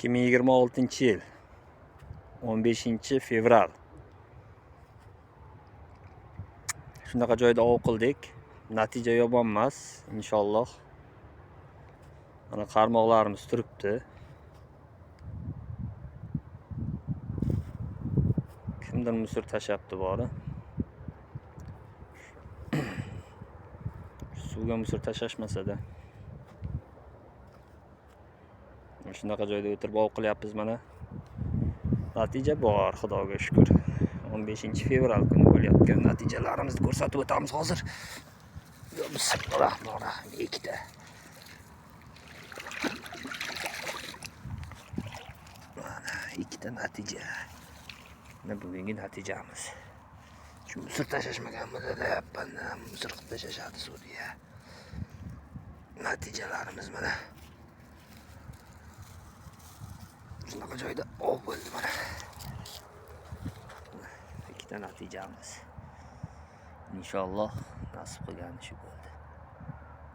2026 yil 15 fevral. Shunaqa joyda ov qildik. Natija yomon emas, inshaalloh. Mana qarmoqlarimiz turibdi. Kimdir musor tashlabdi bori. Suvga musor tashlashmasa-da. Shunaqa joyda o'tirib ov qilyapmiz mana. Natija bor, Xudoga shukr. 15 fevral kuni bo'layotgan natijalarimizni ko'rsatib o'tamiz hozir. Bismillahirrohmanirrohim. Ikkita. Mana ikkita natija. Mana bugungi natijamiz. Shu musor tashlashmaganmidi deyapman. Musor qilib tashlashadi suvga. Natijalarimiz mana. Shunaqa joyda ov bo'ldi mana. Ikkita natijamiz. Inshaalloh nasib qilgani shu bo'ldi.